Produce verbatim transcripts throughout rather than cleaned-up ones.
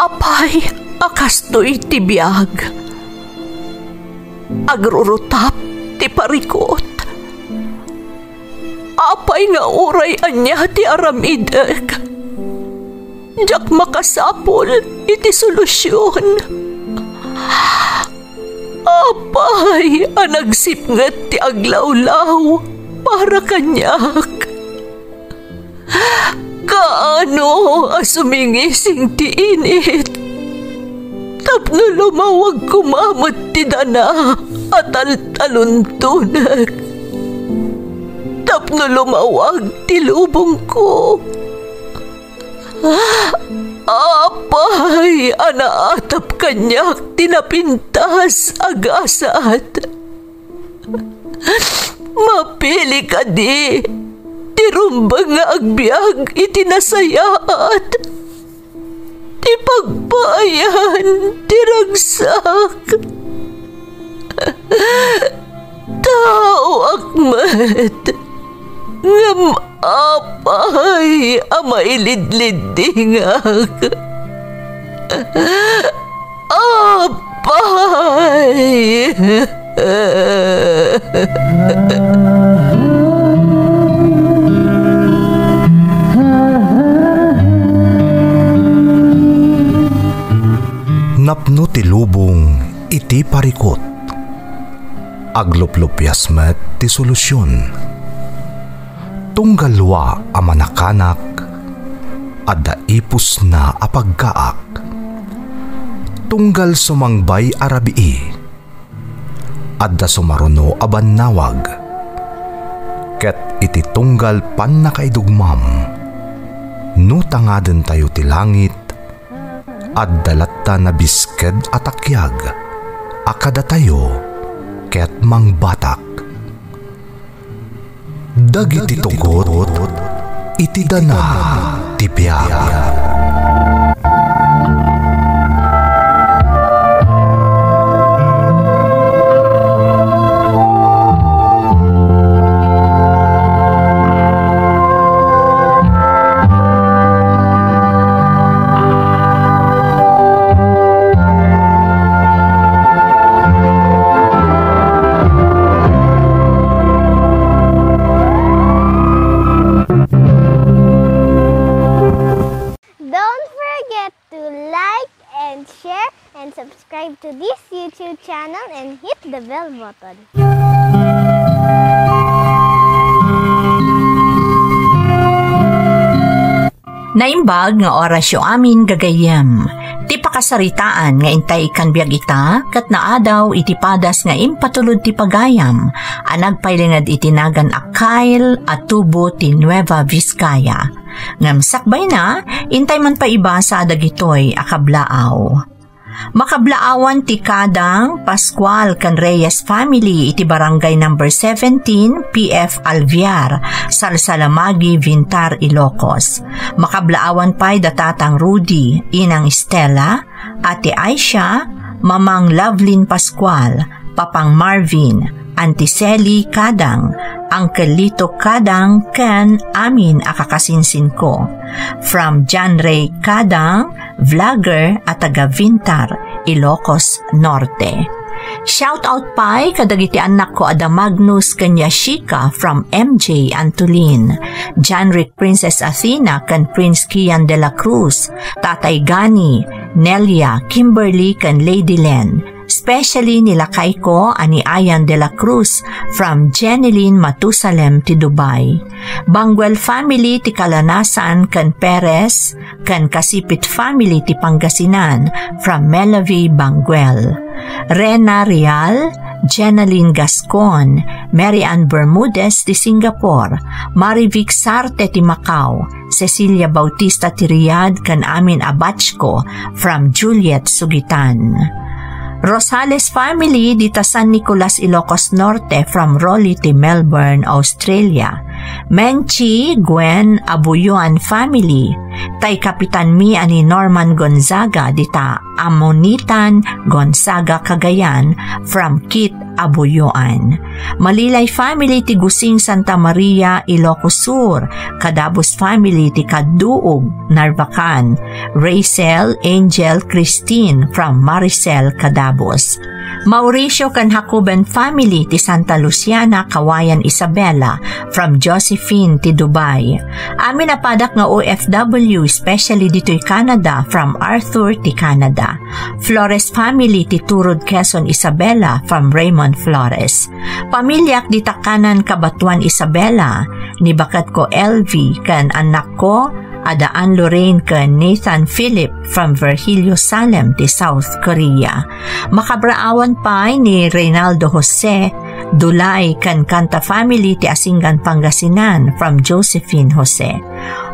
Apay a kastoy ti biag? Agrurutap ti parikut. Apay nga uray ania ti aramidek, diak makasapul iti solusion. Apay a nagsipnget ti aglawlaw para kaniak? Kaano a sumingising ti init tapno lumawag koma met ti dana a taltaluntonek, tapno lumawag ti lubongko? Apay a naatap kaniak ti napintas a gasat? Mapili kadi ti rumbeng nga agbiag iti nasayaat, ti pagpaayan ti ragsak? Taoak met, ngem apay a mailidliddingak? Apay! Napno ti lubong iti parikut. Agluplupias met ti solusion. Tunggal lua a manakanak, adda ipusna a paggaak. Tunggal sumangbay a rabii, adda sumaruno a bannawag. Ket iti tunggal pannakaidugmam, no tangadentayo ti langit, adda latta nabisked a takiag a kadatayo ket mangbatak. Dagiti tugot iti dana ti biag. Don't forget to like and share and subscribe to this YouTube channel and hit the bell button. Naimbag nga orasyo amin, gagayyem. Ti pakasaritaan nga intay ikkan biag ita ket naadaw iti padas nga impatulod ti pagayam a nagpailinged iti nagan a Kyle a tubo ti Nueva Vizcaya. Ngem sakbayna, intay man pay ibasa dagitoy a kablaaw. Makablaawan ti Kadang, Pascual ken Reyes family iti Barangay Number Seventeen, P F Alvear, Salsalamagi, Vintar, Ilocos. Makablaawan pay da Tatang Rudy, Inang Stella, Ate Aisha, Mamang Lovelyn Pascual, Papang Marvin, Auntie Sally Kadang, Uncle Lito Kadang, ken amin a kakasinsinko. From John Ray Kadang, vlogger a taga Vintar, Ilocos Norte. Shout out pay kadagiti annakko a da Magnus ken Yashika from M J Antolin, John Rick Princess Athena ken Prince Kian de la Cruz, Tatay Gani, Nelia, Kimberly ken Lady Len, especially ni lakayko a ni Ayan de la Cruz from Jenilyn Matusalem ti Dubai. Banguel family ti Kalanasan ken Perez, ken Kasipit family ti Pangasinan from Melavie Banguel. Rena Real, Jenalyn Gascon, Mary Ann Bermudez ti Singapore, Marivic Sarte ti Macau, Cecilia Bautista ti Riyadh ken amin a batchko from Juliet Sugitan. Rosales family dita San Nicolas, Ilocos Norte from Rolly ti Melbourne, Australia. Menchi, Gwen, Abuyuan family, tay kapitanmi a ni Norman Gonzaga dita Amunitan, Gonzaga, Cagayan, from Kit Abuyoan. Malilay family ti Gusing, Santa Maria, Ilocos Sur. Kadabus family ti Kaduog, Narvacan. Rachel, Angel, Christine from Maricel, Kadabus. Mauricio ken Jacoben family ti Santa Luciana, Kawayan, Isabela from Josephine ti Dubai. Amin a padak nga O F W, especially ditoy Canada, from Arthur ti Canada. Flores family ti Turod, Quezon, Isabela from Raymond Flores. Pamiliak dita kanan Cabatuan, Isabela, ni baketko L V ken annakko a da Ann Lorraine ken Nathan Philip from Virgilio, Salem ti South Korea. Makabraawan pay ni Reynaldo Jose, Dulay ken Canta family ti Asingan, Pangasinan from Josephine Jose.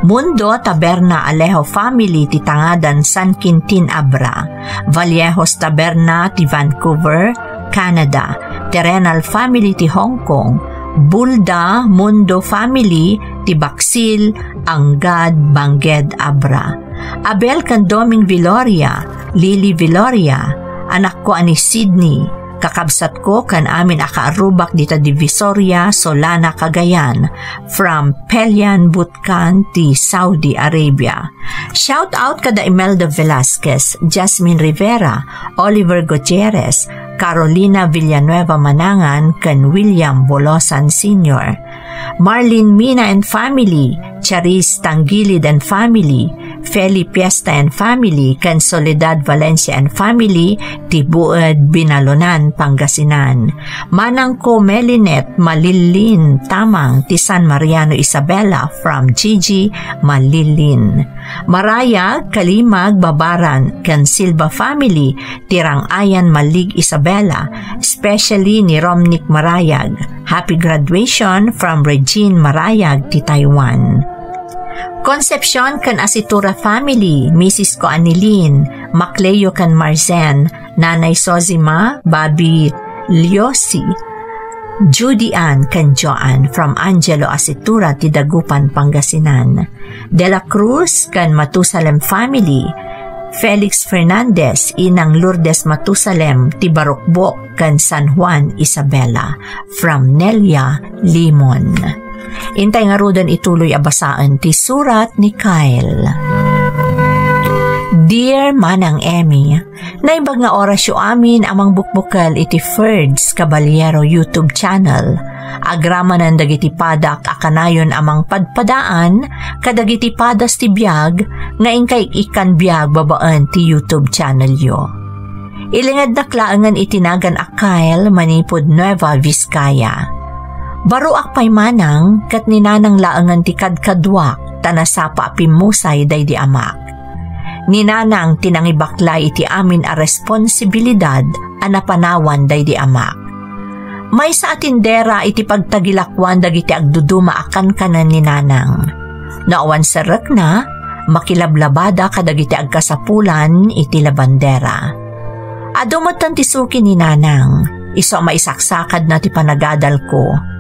Mundo Taberna Alejo family ti Tangadan, San Quintin, Abra. Vallejos Taberna ti Vancouver, Canada. Terrenal family ti Hong Kong. Bulda Mundo family ti Baksil, Anggad, Bangged, Abra. Abel ken Doming Viloria, Lily Viloria, anakko a ni Sydney, kakabsatko ken amin a kaarrubak dita Divisoria, Solana, Cagayan, from Pelian, Butkan ti Saudi Arabia. Shout out kada Imelda Velasquez, Jasmine Rivera, Oliver Gutierrez, Carolina Villanueva Manangan, ken William Bolosan Senior. Marlene Mina and family, Charis Tangilid and family, Feli Fiesta and family, ken Soledad Valencia and family, ti Bued, Binalonan, Pangasinan. Manangko Melinet Malillin Tamang ti San Mariano, Isabela from Gigi Malillin. Marayag, Kalimag, Babaran, ken Silva family, ti Rang-ayan Malig, Isabela, especially ni Romnick Marayag. Happy graduation from Regine Marayag ti Taiwan. Concepcion ken Asitura family, Missus ko Anilin, Macleo ken Marzen, Nanay Sozima, Bobby Liosi, Judy Ann ken Joanne from Angelo Asitura ti Dagupan, Pangasinan. De la Cruz ken Matusalem family, Felix Fernandez, Inang Lourdes Matusalem ti Barukbok ken San Juan, Isabela, from Nelia Limon. Intay ngaruden ituloy a basaen ti surat ni Kyle. Dear Manang Emmy, naimbag nga orasyo amin a mangbukbukel iti Ferds Caballero YouTube channel. Agramanen dagiti padak a kanayon a mangpadpadaan kadagiti padas ti biag nga inka ik-ikkan biag babaen ti YouTube channelyo. Ilingednak laengen iti nagan a Kyle manipud Nueva Vizcaya. Baruak pay manang ket ni nanang laengen ti kadkaduak ta nasapa a pimmusay daydi amak. Ni nanang ti nangibaklay iti amin a responsibilidad a napanawan daydi amak. Maysa a tindera iti pagtagilakuan dagiti agduduma a kankanen ni nanang. No awan serrekna, makilablabada kadagiti agkasapulan iti labandera. Adu metten ti suki ni nanang, isu a maisaksakadna ti panagadalko.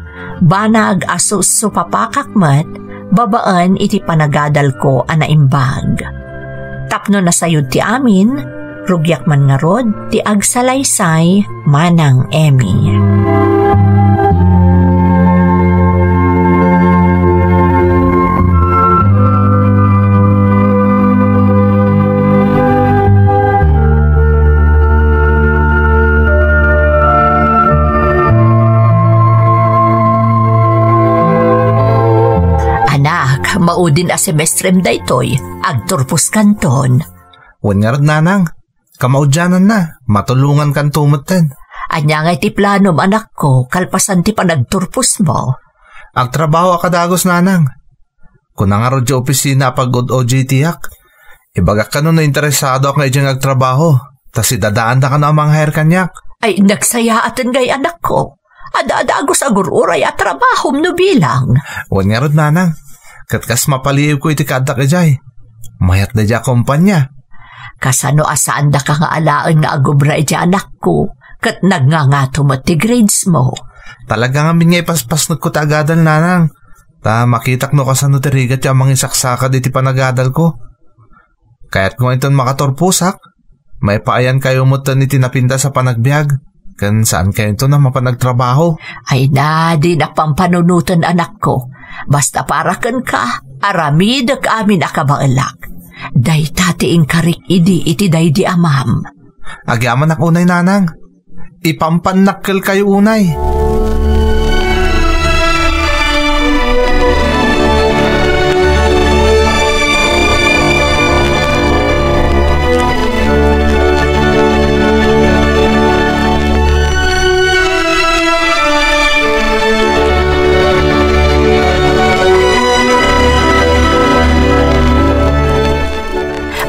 Banag a susupapakak met babaen iti panagadalko a naimbag. Tapno nasayod ti amin, rugiak man ngarud ti agsalaysay, Manang Emmy. Anak, maudin a semestrem daytoy, agturposkanton. Wen ngarud, nanang, kamaudiananna, matulongankanto metten. Ania ngay ti planom, anakko, kalpasan ti panagturposmo? Agtrabaho a kadagus, nanang. Kuna ngarud ti opisina a pag-ud-udiay tiak. Ibagak kano no interesadoak nga idiay nga agtrabaho, ta sidadaanda kano a mang-hire kaniak. Ay, nagsayaaten ngay, anakko. Adda adagus a gur-uray a trabahom no bilang. Wen ngarud, nanang. Ket kas mapaliiwko iti kaaddak idiay. Mayat daydiay a kompania. Kasano a saandaka nga alaen nga agubra idiay, anakko, ket nagngangato met ti gradesmo? Talaga ngamin nga ipaspasnekko ti agadal, nanang. Ta makitak no kasano ti rigat ti amangisaksakad iti panagadalko. Kayatko nga inton makaturposak, maipaayankayo metten iti napintas a panagbiag, ken saankayonto a mapan agtrabaho. Ay na, dinak pampanunoten, anakko. Basta para kenka, aramidek amin a kabaelak. Dayta ti inkarik idi iti daydi amam. Agyamanak unay, nanang. Ipampannak kelkayo unay.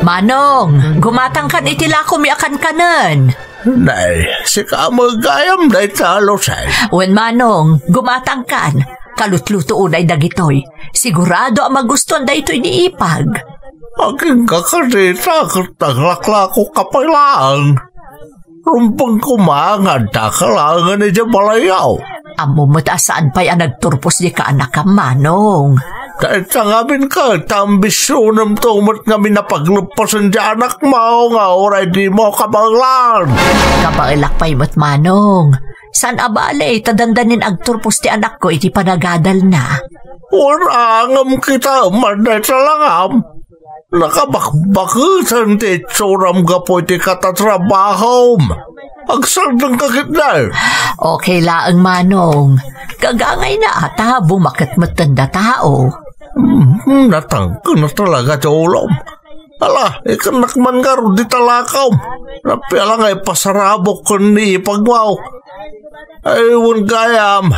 Manong, gumatangkan iti lakomi a kankanen. Nay, sika met gayam dayta, Lucel. Wen, Manong, gumatangkan. Kalutluto unay dagitoy. Sigurado a magustuan daytoy ni Ipag. Agingga kadita, ket naglaklako ka pay laeng. Rumbeng koma nga adda ka laengen idiay balayyo. Ammom met a saan pay a nagturpos di kaanakam, Manong. Dayta ngamin ket, ambisionem to met ngamin a pagleppasen di anakmo nga uray dimo kabaelan. Kabaelak pay met, Manong. Saan a bale, ta dandanin agturpos ti anakko iti panagadalna. Wen, ngem kita man dayta langam. Nakabakbaketen ti itsuram gapu iti katatrabahom. Agsardengka ketdi. Okay laeng, Manong. Gagangayna a ta bumaket metten datao. Hmm, natangken na talaga ti ulom. Ala, ikennak man ngarud dita lakom. Napia la nga ipasarabok ken ni Ipag. Ay, wen gayam.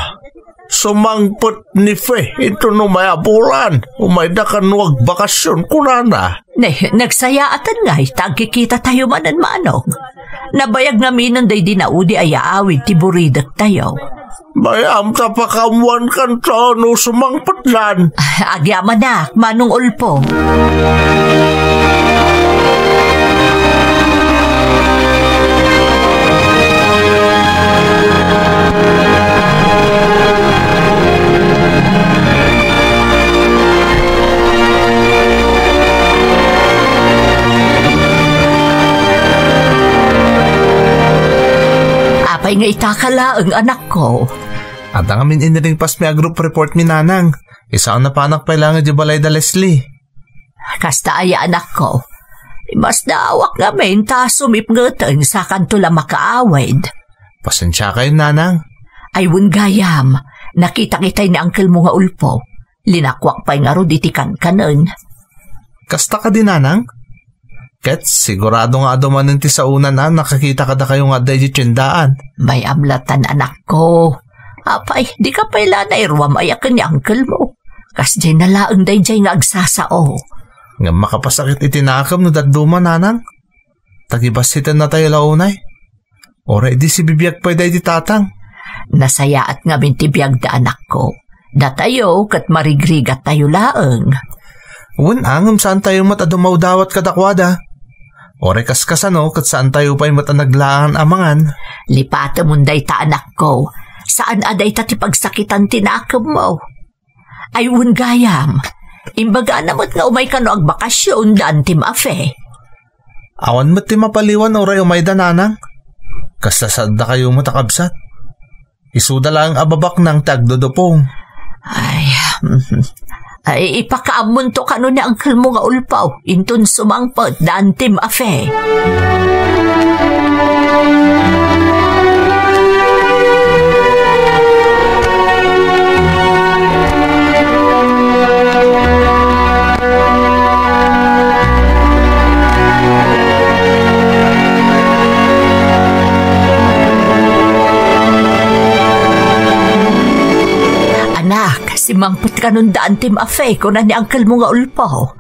Sumangpet ni Fe inton umay a bulan, umayda kano agbakasyon, kunana. Ne, nagsayaaten ngay ta agkikitatayo manen, Manong. Nabayag ngaminen daydi naudi a yaawid ti buridektayo. Bay-am ta pakaammoankanto no sumangpetlan. Agyamanak, Manong Ulpo. Apay nga ita ka laeng, anakko? Adda ngamin iniringpasmi a group report mi, nanang. Isuna panak pay laeng idiay balay da Leslie. Kasta aya, anakko. Imasdaawak ngamin ta sumipngeten sakanto la makaawid. Pasensiakayon, nanang. Ay, wen gayam, nakitak itay ni uncle mo nga Ulpo. Linakuak pay ngarud iti kankanen. Kasta kadi, nanang? Ket sigurado nga adu manen ti saonan a nakakita kadakayo nga adda iti tiendaan. Bay-am latta, anakko. Apay, dika pay la nairuam aya ken ni uncle mo. Kasdiay na laeng daydiay nga agsasao. Ngem makapasakit iti naakem no dadduma, nanang. Tagibassitennatayo la unay. Uray idi sibibiag pay daydi tatang. Nasayaat ngamin ti biagda, anakko. Datayo ket marigrigattayo laeng. Wen, ngem saantayo met a dumawdawat kadakuada. Uray kaskasano ket saantayo pay met a naglaangan a mangan. Lipatemon dayta, anakko. Saan a dayta ti pagsakitan ti nakemmo. Ay, wen gayam. Imbagana met nga umay kano agbakasyon da Antim a Fe. Awan met ti mapaliwan uray umayda, nanang. Kasta saandakayo met a kabsat. Isuda laeng a babaknang ti agdudupong. Ay, ay, ipakaammonto kano ni uncle mo nga Ulpo, inton sumangpet da Antim a Fe. Anak, simangpet kanon da Antim a Fe, kuna ni uncle mo nga Ulpo.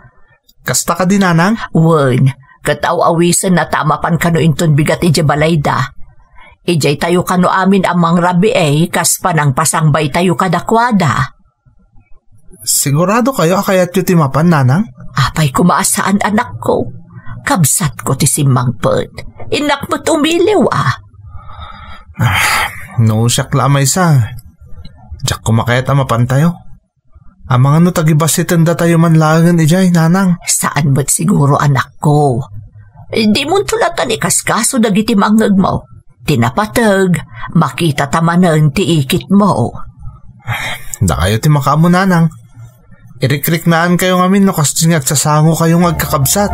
Kasta kadi, nanang? Wen, ket aw-awisenna ta mapan kano inton bigat idiay balayda. Idiaytayo kano amin a mangrabii kas panangpasangbaytayo kadakuada. Sigurado kayo a kayatyo ti mapan, nanang? Apay koma a saan, anakko. Kabsatko ti simmangpet. Innak met umiliw, a. Ah, no siak la a maysa, diak koma kayat a mapantayo. Amangan no tagibasitendatayo man laengen idiay, nanang. Saan met siguro, anakko. Dimonto latta ikaskaso dagiti mangngegmo. Ti napateg, makitata manen ti ikitmo. Dakayo ti makaammo, nanang. Irikriknaankayo ngamin no kasdi nga agsasangokayo nga agkakabsat.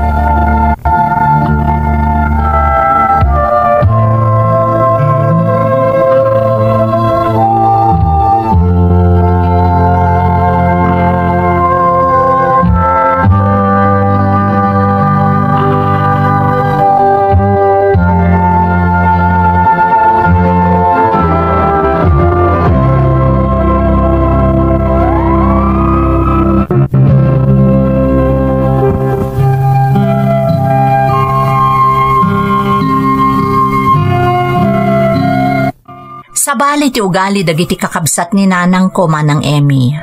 Sabali ti ugali dagiti kakabsat ni nanangko, Manang Emmy.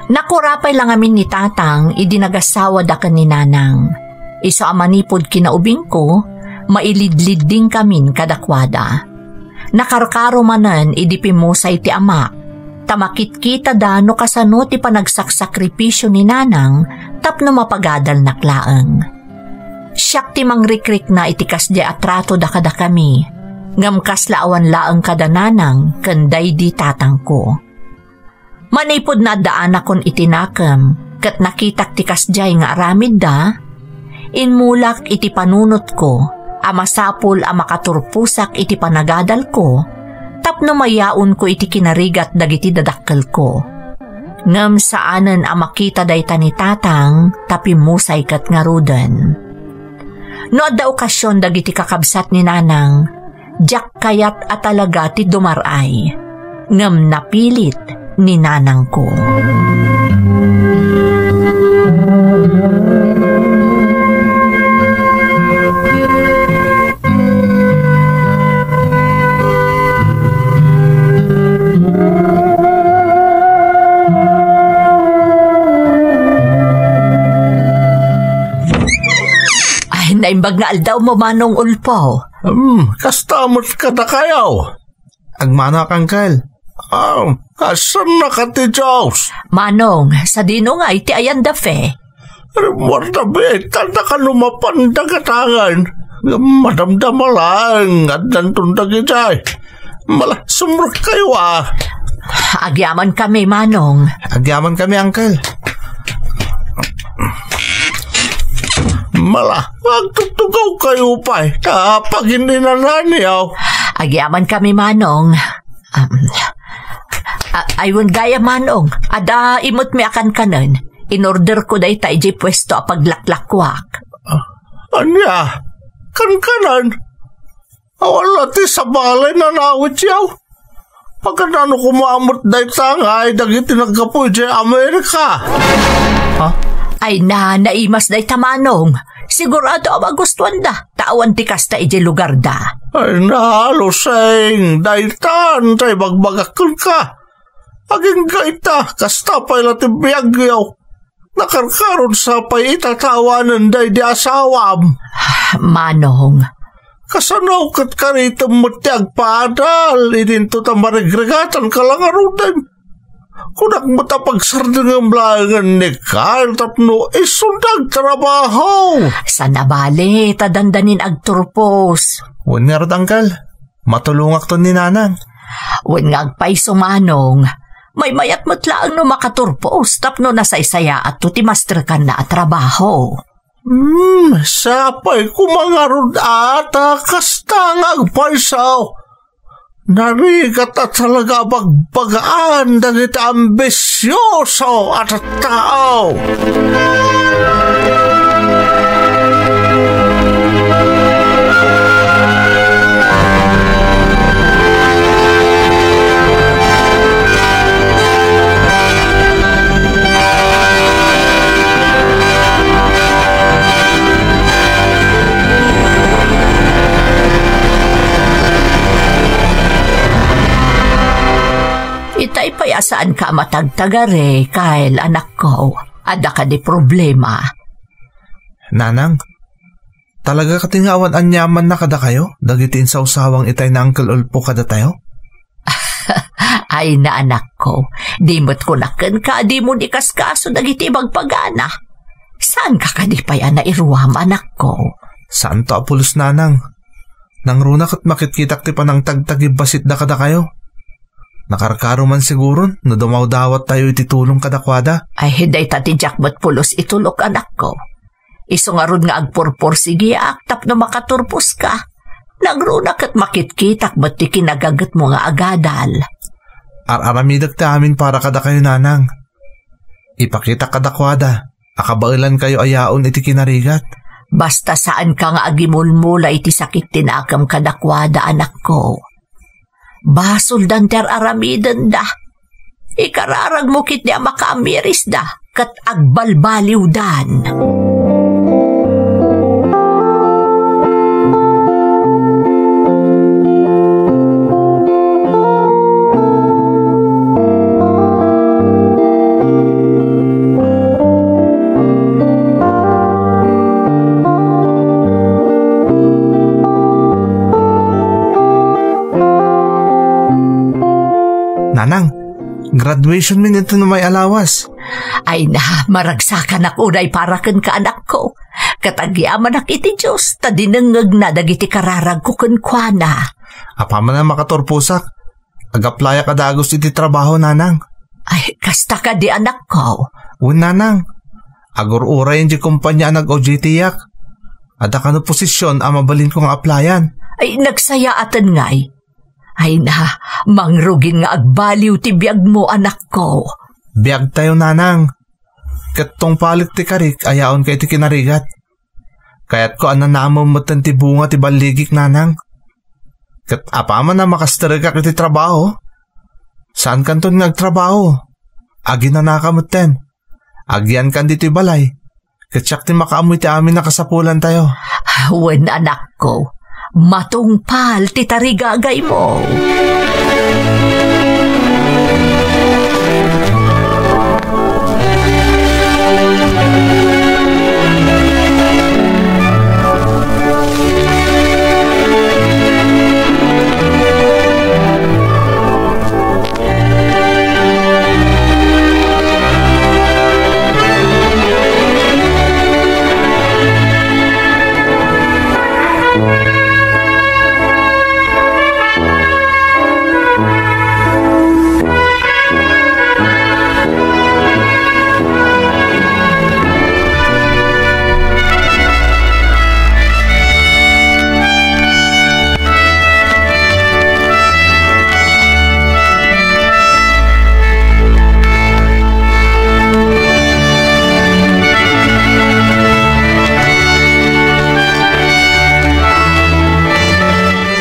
Nakurapay la ngamin ni tatang idi nagasawada ken ni nanang. Isu a manipud kinaubingko, mailidliddingkamin kadakuada. Nakarkaro manen idi pimmusay ti ama, ta makitkitada no kasano ti panagsaksakripisio ni nanang tapno mapagadalnak laeng. Siak ti mangrikrikna iti kasdiay a tratoda kadakami, ngem kasla awan laeng kada nanang ken daydi tatangko. Manipud naaddaanakon iti nakem ket nakitak ti kasdiay nga aramidda, immulak iti panunotko a masapul a makaturposak iti panagadalko tapno mayaonko iti kinarigat dagiti dadakkelko. Ngem saanen a makita dayta ni tatang ta pimmusay ket ngaruden. No adda okasion dagiti kakabsat ni nanang, diak kayat a talaga ti dumar-ay, ngem napilit ni nanangko. Ay, naimbag nga aldawmo, Manong Ulpo. Hmm, kasta met kadakayo. Agmanoak, Uncle. Ah, kasannaka ti Dios? Manong, sadino nga iti ayan da Fe? Rimmuarda biit, tanda ka no mapan dagatangan. Ngem madamdama laeng, addanton dagidiay. Mala, sumrekkayo, a. Agyamankami, Manong. Agyamankami, Uncle. Mala, agtugtugawkayo pay, ta pagin-inananyo. Agyamankami, Manong. Um, a-, ay, wen gayam, Manong. Adda imutmi a kankanen. Inorderko dayta idiay puesto a paglaklakuak. Ah, ania? Kankanen? Awan la ti sabali nanawityo. Pagkadano koma met dayta nga ay dagiti naggapu idiay Amerika? Ha? Ay na, naimas dayta, Manong. Sigurado a magustuanda, ta awan ti kasta idiay lugarda. Ay na, Lusing, daytan, tay bagbagak kenka. Agingga ita, kasta pay la ti biagyo. Nakarkaron sa pay ita ta awanen daydi asawam. Manong. Kasano ket karitem met ti agpaadal, idinto ta marigrigatanka la ngaruden. Kunak met a pagsardengem laengen ni Carl tapno isundag trabaho. Saan a bale, ta dandanin agturpos. Wen ngarud, Uncle. Matulongakton ni Nanang. Wen nga agpayso, Manong. Maymayat met laeng no makaturpos tapno nasaysayaatto ti mastrekanna a trabaho. Hmm, sapay koma ngarud a ta kasta nga agpayso. Narigat a talaga a bagbagaan dagiti ambisioso a tattao. Itay pay a saanka a matagtagari, Kyle, anakko. Adda kadi problema? Nanang, talaga kadi nga awan aniamanna kadakayo dagiti insawsawang itay ni Uncle Ulpo kadatayo? Ay na, anakko, di met kunak kenka a dimon ikaskaso dagiti ibagbaga na. Saanka kadi pay a nairuam, anakko? Saanto a pulos, nanang. Nangruna ket makitkitak ti panangtagtagib bassit da kadakayo. Nakarkaro man siguron no dumawdawattayo iti tulong kadakuada. Ay, dayta ti diak met pulos itulok, anakko. Isu ngarud nga agpurpursigiak tapno makaturposka. Nangruna ket makitkitak met ti kinagagetmo nga agadal. Ar-aramidek ti amin para kadakayo, nanang. Ipakitak kadakuada a kabaelankayo a yaon iti kinarigat. Basta saanka nga agimulmula iti sakit ti nakem kadakuada, anakko. Basoldan ti ar-aramidenda. Ikararagmo ketdi a makaamirisda ket agbalbaliwdan. Nanang, graduation mi nito no may alawas. Ay na, maragsakanak unay para kenka, anakko. Ket agyamanak iti Dios ta dinengngegna dagiti kararagko kenkuana. Apaman a makaturposak, ag-applyak a dagus iti trabaho, nanang. Ay, kasta kadi, anakko? Wen, nanang. Agur-urayen ti kompania a nag-O J T-ak. Adda kano posision a mabalinko nga applyan. Ay, nagsayaaten ngay. Ay na, mangrugin nga agbaliw ti biagmo, anakko. Biagtayo, nanang. Ket tungpalek ti karik a yaonka iti kinarigat. Kayatko a nanamem metten ti bunga ti balligik, nanang. Ket apaman a makasterekak iti trabaho, saankanton nga agtrabaho. Aginanaka metten. Agyankan ditoy balay. Ket siak ti makaammo iti amin a kasapulantayo. Wen, anakko, matungpal ti tarigagaymo.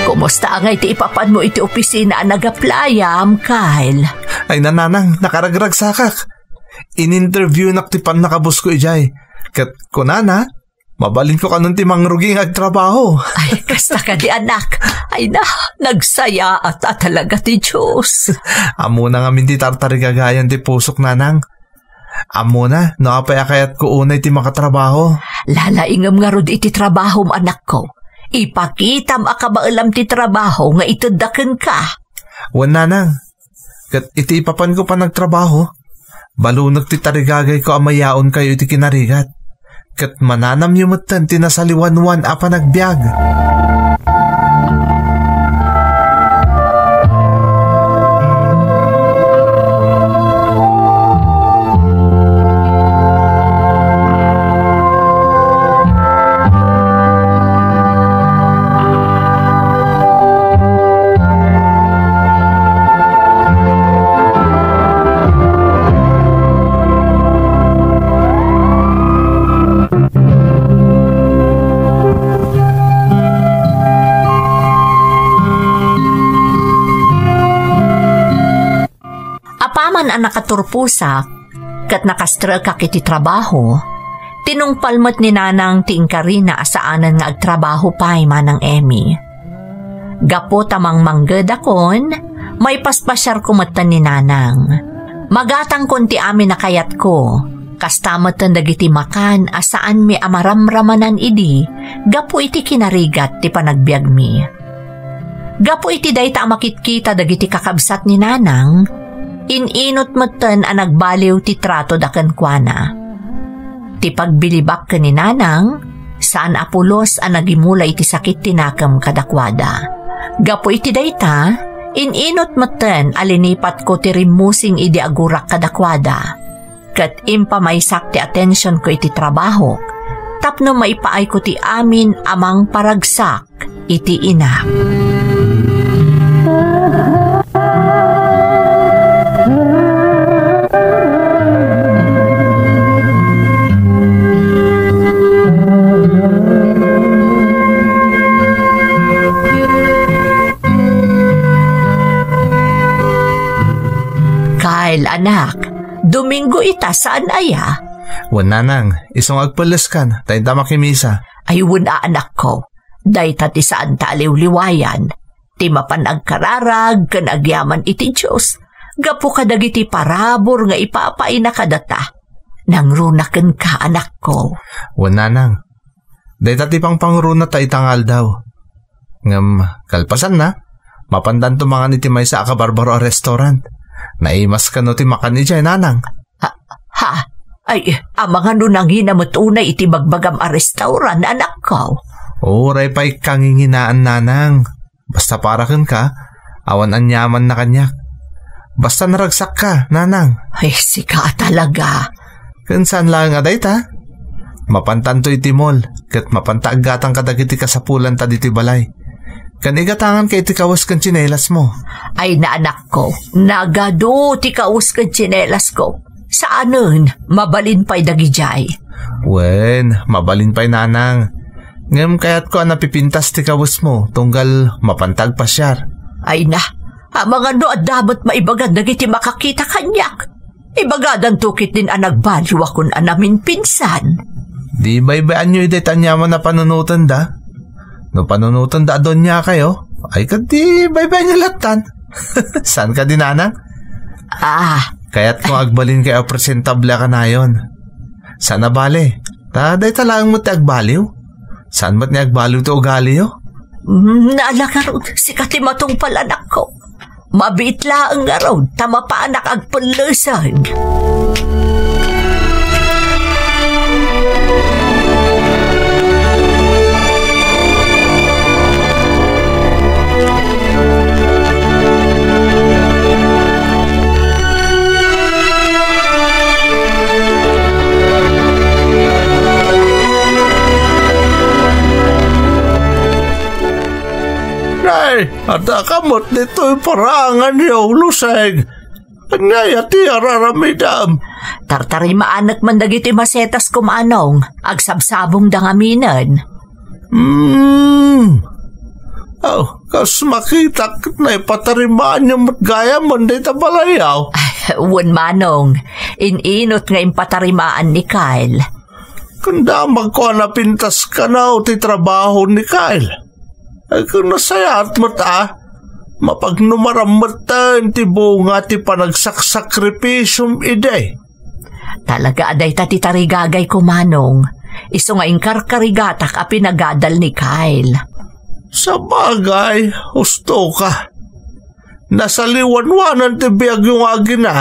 Kumusta ngay ti ipapanmo iti opisina a nagaplayam, Kyle? Ay, nanang, nakaragragsakak. In-interviewnak ti pannakabusko idiay. Ket kunana, mabalinko kanon ti mangrugi nga agtrabaho. Ay, kasta kadi, anak. Ay na, nagsayaat a talaga ti Dios. Ammona ngamin ti tartarigagayan ti pusok, nanang. Ammona no apay a kayatko unay ti makatrabaho. Lalaingem ngarud iti trabahom, anakko. Ipakitam a kabaelam ti trabaho nga itedda kenka. Wen, nanang. Ket iti ipapanko panagtrabaho, balunek ti tarigagayko a mayaonkayo iti kinarigat. Ket mananamyo metten ti nasaliwanwan a panagbiag. Apaman a nakaturposak ket nakastrek iti trabaho, tinungpal met ni Nanang ti inkarina a saanen nga agtrabaho pay, Manang Emmy. Gapu ta mangmanggedakon, maipaspasiarko metten ni Nanang. Magatangkon ti amin a kayatko, kasta metten dagiti makan a saanmi a maramramanan idi gapu iti kinarigat ti panagbiagmi. Gapu iti dayta a makitkita dagiti kakabsat ni Nanang, in-inut metten a nagbaliw ti tratoda kenkuana. Ti pagbilibak ken ni Nanang, saan a pulos a nagimula iti sakit ti nakem kadakuada. Gapu iti dayta, in-inut metten a linipatko ti rimmusing idi agurak kadakuada. Ket impamaysak ti atensionko iti trabahok tapno maipaayko ti amin a mangparagsak iti inak. Kyle, anak, Domingo ita, saan aya? Wen, nanang, isu nga agpelleskan, ta inta makimisa. Ay, wen a, anakko, dayta ti saanta a liwliwayan, ti mapan agkararag ken agyaman iti Dios, gapu kadagiti parabur nga ipapaina kadata. Nangruna kenka, anakko. Wen, nanang, dayta ti pangpangruna ta ita nga aldaw. Ngem kalpasanna, mapandanto mangan iti maysa a kabarbaro a restaurant. Naimas kano ti makan idiay, nanang. Ha? Ha? Ay, amangan no nangina met unay iti bagbagam a restaurant, anakko. Uray pay kanginginaan, nanang. Basta para kenka, awan aniamanna kaniak. Basta naragsakka, nanang. Ay, sika talaga. Ken saan laeng a dayta. Mapantanto iti mall, ket mapanta aggatang kadagiti kasapulanta ditoy balay. Ken igatanganka iti kawes ken tsinelasmo. Ay, naanakko, nagadu ti kawes ken tsinelasko. Saanen, mabalin pay dagidiay. Wen, mabalin pay, nanang. Ngem kayatko a napipintas ti kawesmo, tunggal mapanta agpasiar. Ay na, amangan no adda met maibagan dagiti makakita kaniak. Ibagadanto ketdin a nagbaliw a kun a naminpinsan. Di baybay-anyo iti aniaman a panunotenda. No panunotenda a doniakayo, ay ket di baybay-anyo lattan. Saan kadi, nanang? Ah. Kayatko nga agbalinkayo a presentable a kanayon. Saan a bale? Ta dayta laeng met ti agbaliw. Saan met ni agbaliw ti ugaliyo? Mm, naala ngarud, sika ti matungpal, anakko. Mabiit laeng ngarud ta mapanak agpelleseg. Nay, adda ka met ditoy paranganyo, Luseng. Ania aya ti ar-aramidem? Tartarimaanek man dagiti masetas, Manong. Agsabsabongda ngaminen. Hmm. Oh, kas makitak, naipatarimaanyo met gayam dayta balay, aw? Ay, wen, Manong. In-inut nga impatarimaan ni Kyle. Ken damagko a napintas kano ti trabaho ni Kyle. Ay, ken nasayaat met a. Mapagnumaram metten ti bunga ti panagsaksakripisyom idi. Talaga a dayta ti tarigagayko, Manong. Isu nga inkarkarigatak a pinagadal ni Kyle. Sabagay, husto ka. Nasaliwanwanan ti biagyo nga agina.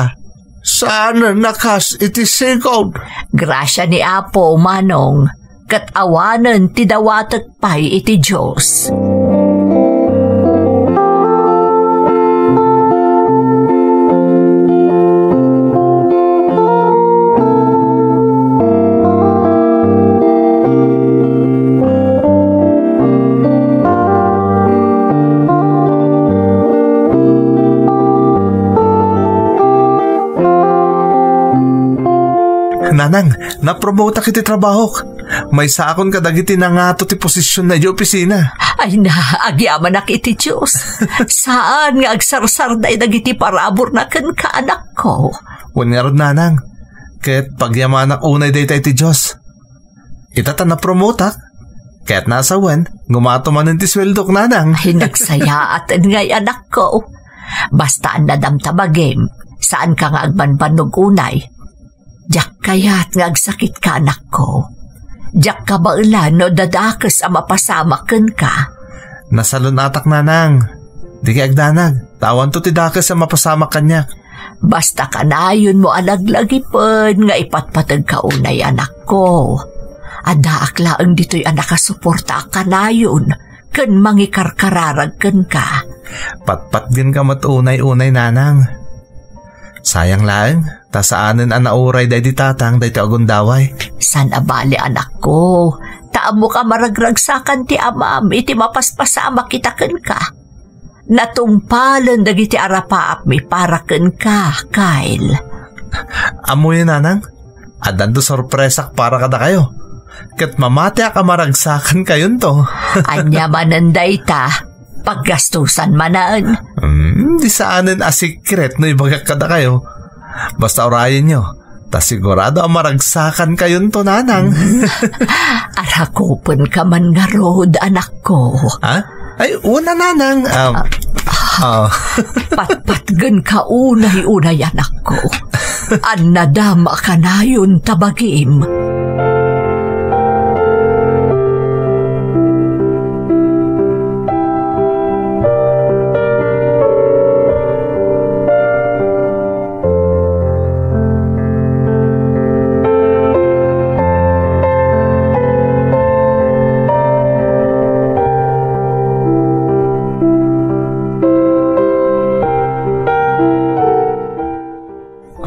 Saan a kas iti sigud. Grasia ni Apo, Manong. Ket awanen ti dawatek pay iti Dios. Nanang, napromotak iti trabahok. Maysaakon kadagiti nangato ti posisionna idiay opisina. Ay na, agyamanak iti Dios. Saan nga agsarsarday dagiti paraburna kenka, anakko. Wen ngarud, nanang, ket pagyamanak unay dayta iti Dios. Ita ta napromotak, ket nasawen, gumato manen ti sueldok, nanang. Ay, nagsayaaten ngay, anakko. Basta annadam ta bagim, saanka nga agbanbannog unay. Diak kayat nga agsakitka, anakko. Diak kabaelan no dadakes a mapasamak kenka. Nasalun-atak, nanang. Dika agdanag, ta awanto ti dakes a mapasamak kaniak. Basta kanayonmo a laglagipen nga ipatpategka unay, anakko. Addaak laeng ditoy a nakasuportaak kanayon ken mangikarkararag kenka. Patpatgenka met unay-unay, nanang. Sayang laeng, ta saanen a nauray daydi tatang daytoy a gundaway. Saan a bale, anakko, ta ammok a maragragsakan ti amam iti mapaspasamak ita kenka. Natungpalen dagiti arapaapmi para kenka, Kyle. Ammoyo, nanang, addanto sorpresak para kadakayo. Ket mamatiak a maragsakan kayonto. Ania manen dayta? Paggastusan manen? Hmm, di saanen a secret no ibagak kadakayo. Basta urayenyo, ta sigurado a maragsakan kayonto, nanang. Arakupenka man ngarud, anakko. Ha? Ay, una, nanang. Um, ah. Patpatgenka unay-unay, anakko. Annadam a kanayon ta bagim.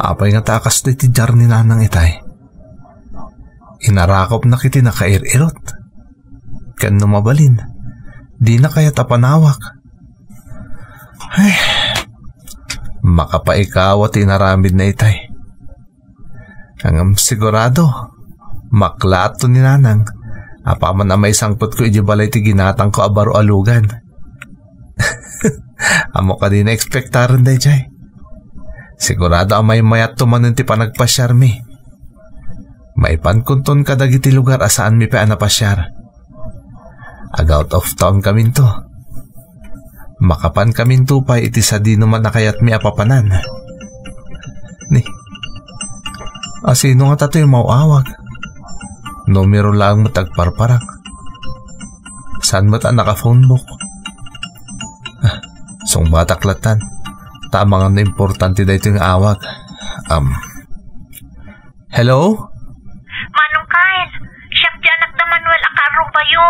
Apay nga ta a kasdi ti diar ni Nanang itay? Inarakopnak iti nakair-irot. Ken no mabalin, dina kayat a panawak. Ay, makapaikawa ti inaramidna itay. Ngem sigurado, maklaatto ni Nanang, apaman a maisangpetko iti balay ti ginatangko a baro a lugan. Ammo kadi naekspektaren daydiay. Sigurado a maymayatto manen ti panagpasiarmi. Maipankonton kadagiti lugar a saanmi pay a napasiar. Ag-out of town kaminto. Makapankaminto pay iti sadinoman a kayatmi a papanan. Ni, asino ngata toy maawag? Numero laeng met agparparak. Saan met a naka-phone book? Ah, sungbatak lattan. Ta amangan no importante daytoy nga awag. Um, hello? Manong Kyle, siak ti anak da Manuel a kaarubayo.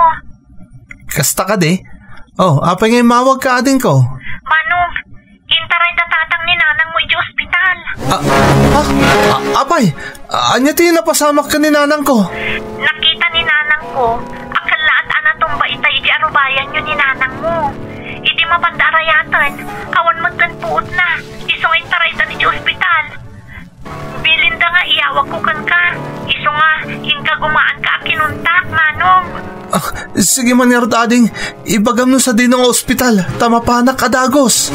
Kasta kadi? Oh, apay nga immawagka, adingko? Manong, intarayda tatang ni nanangmo iti ospital. Ah, ah, ah, apay, ania ti napasamak ken ni nanangko? Nakita ni nanangko a kellaat a natumba itay iti arubayanyo ni nanangmo. Idi mapanda arayaten, awan met ken puotna, isu nga intaraydan iti ospital. Bilinda nga iyawagko kenka, isu nga inkagumaanka a kinuntak, Manong. Ah, sige man ngarud, ading, ibagam no sadino nga ospital, ta mapanak a dagus.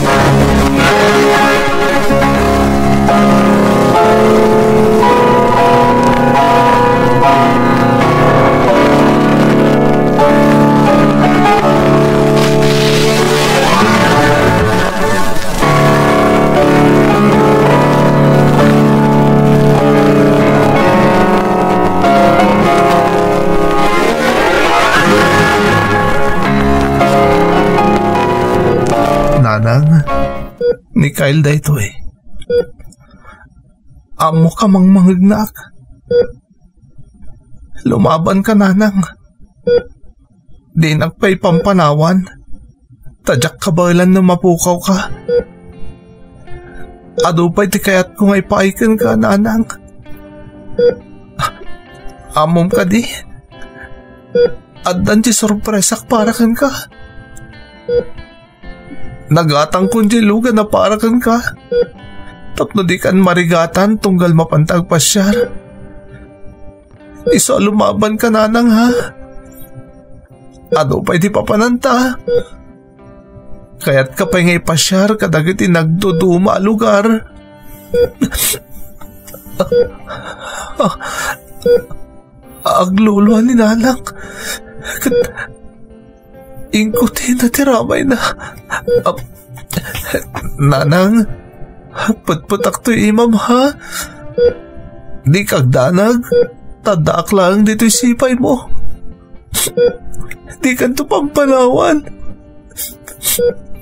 Nanang, ni Kyle daytoy. Ammoka mangmangegnak. Lumabanka, nanang. Dinak pay pampanawan, ta diak kabaelan no mapukawka. Adu pay ti kayatko nga ipaay kenka, nanang. Ammom kadi, addan ti sorpresak para kenka. Nagatangkon diay lugan a para kenka, tapno dikan marigatan tunggal mapanta agpasiar. Isu a lumabanka, nanang, ha? Adu pay ti papananta. Kayatka pay nga ipasiar kadagiti nagduduma a lugar. Aglulua ni nanang. Ket inkutina ti ramayna. Ap-, Nanang, petpetak toy imam, ha? Dika agdanag, ta addaak laeng ditoy sipaymo. Dikanto pampanawan.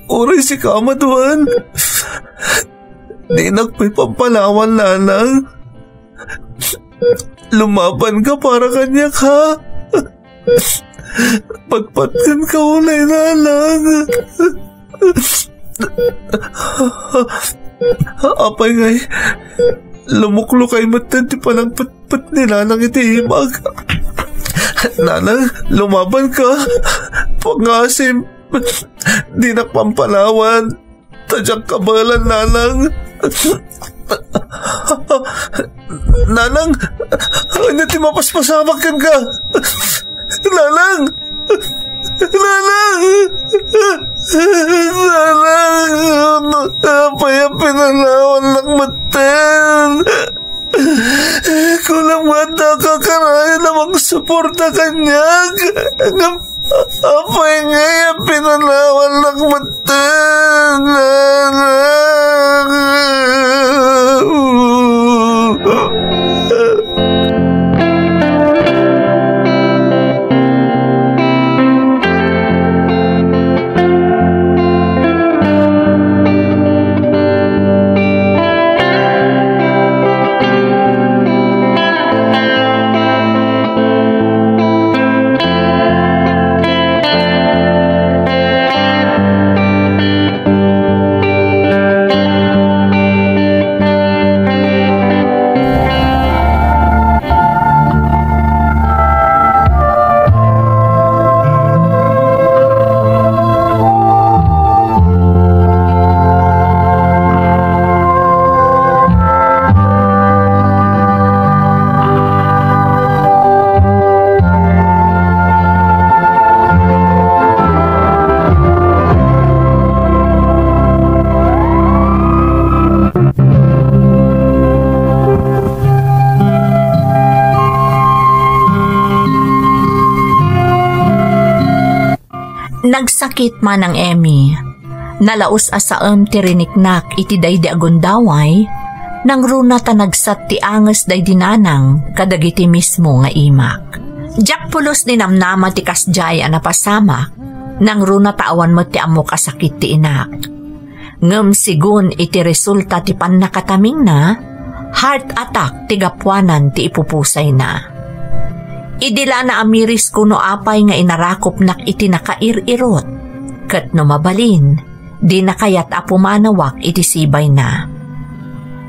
Uray sika met wen. Dinak pay pampanawan, nanang. Lumaban ka para kaniak, ha? Patpatken ka unay, nanang. Apay ngay, lumuklukay metten ti panangpetpet ni nanang iti imag. Nanang, lumaban ka. Pangasim, dinak pampanawan. Ta diak kabaelan, nanang. Nanang, ania ti mapaspasamak kenka? Nanang! Nanang! Nanang! Apay a pinanawannak metten? Kunam nga adda kakarayo a mangsuporta kaniak. Ngem apay ngay a pinanawannak metten? Nagsakit, Manang Emmy. Nalaus a saem ti riniknak iti daydi a gundaway, nangruna ta nagsat ti anges daydi nanang kadagiti mismo nga imak. Diak pulos ninamnama ti kasdiay a napasamak, nangruna ta awan met ti ammok a sakit ti inak. Ngem segun iti resulta ti pannakatamingna, heart attack ti gapuanan ti ipupusayna. Idi la naamirisko no apay nga inarakopnak iti nakair-irot, ket no mabalin, dina kayat a pumanawak iti sibayna.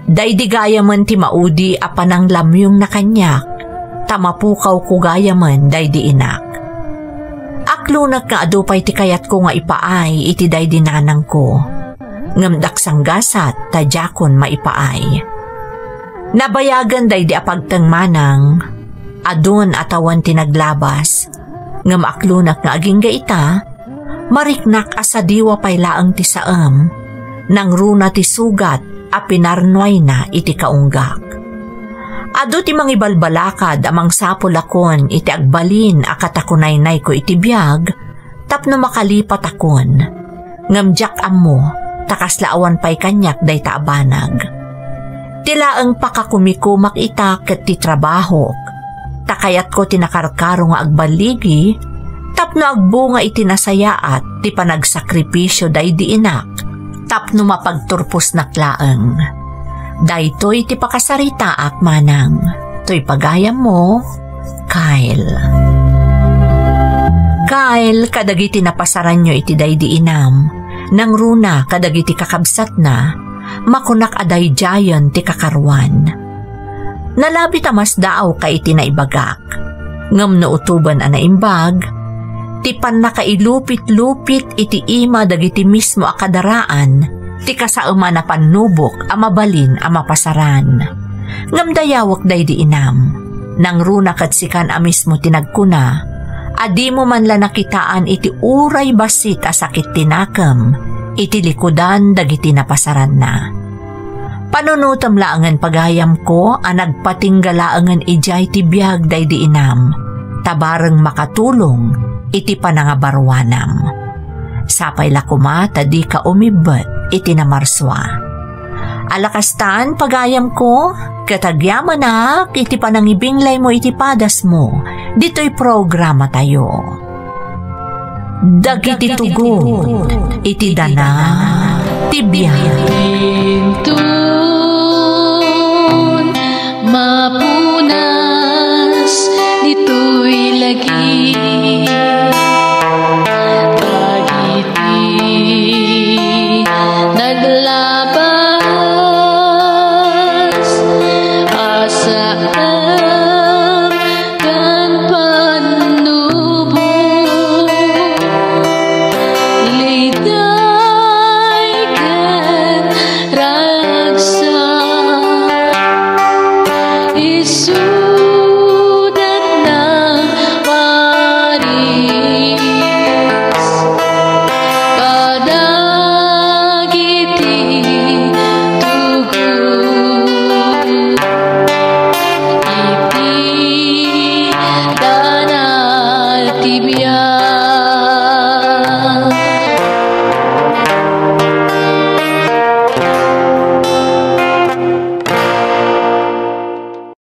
Daydi gayamen ti maudi a pananglamyongna kaniak, ta mapukawko gayamen daydi inak. Aklonek nga adu pay ti kayatko nga ipaay iti daydi nanangko. Ngem daksanggasat ta diakon maipaay. Nabayagen daydi a pagteng manang, adun a tawen ti naglabas. Ngem aklonek nga agingga ita, mariknak a sadiwa pay laeng ti saem, nangruna ti sugat a pinarnuayna iti kaunggak. Adu ti mangibalbalakad a mangsapulakon iti agbalin a katakunaynayko iti biag tapno makalipatakon, ngem diak ammo ta kasla awan pay kaniak dayta a banag. Ti laeng pakakumikumak ita ket ti trabahok, ta kayatko ti nakarkaro nga agballigi tapno agbunga iti nasayaat ti panagsakripisio daydi inak tapno mapagturposnak laeng. Daytoy ti pakasaritaak manang. Toy pagayammo, Kyle. Kyle, kadagiti napasaranyo iti daydi inam, nangruna kadagiti kakabsatna, makunak a daydiayen ti kakaruan. Nalabi ta masdaawka iti naibagak. Ngem no utoben a naimbag, ti pannakailupit-lupit iti ima dagiti mismo a kadaraan ti kasaeman a pannubok a mabalin a mapasaran. Ngem dayawek daydi inam, nangruna ket sikan a mismo ti nagkuna a dimo man la nakitaan iti uray bassit a sakit ti nakem iti likudan dagiti napasaranna. Panunotem laengen pagayamko a nagpatingga laengen idiay ti biag daydi inam, ta bareng makatulong iti panangabaruanam. Sapay la koma ta dika umibbet iti namarsua. Ala kastan, pagayamko, ket agyamanak iti panangibinglaymo iti padasmo ditoy programatayo. Dagiti tugot iti dana ti biag. Inton mapunas ditoy lagi, dagiti naglabas a saan ken pannubo. Liday ken ragsak, isuda nang paris kadagiti tugot iti dana ti biag.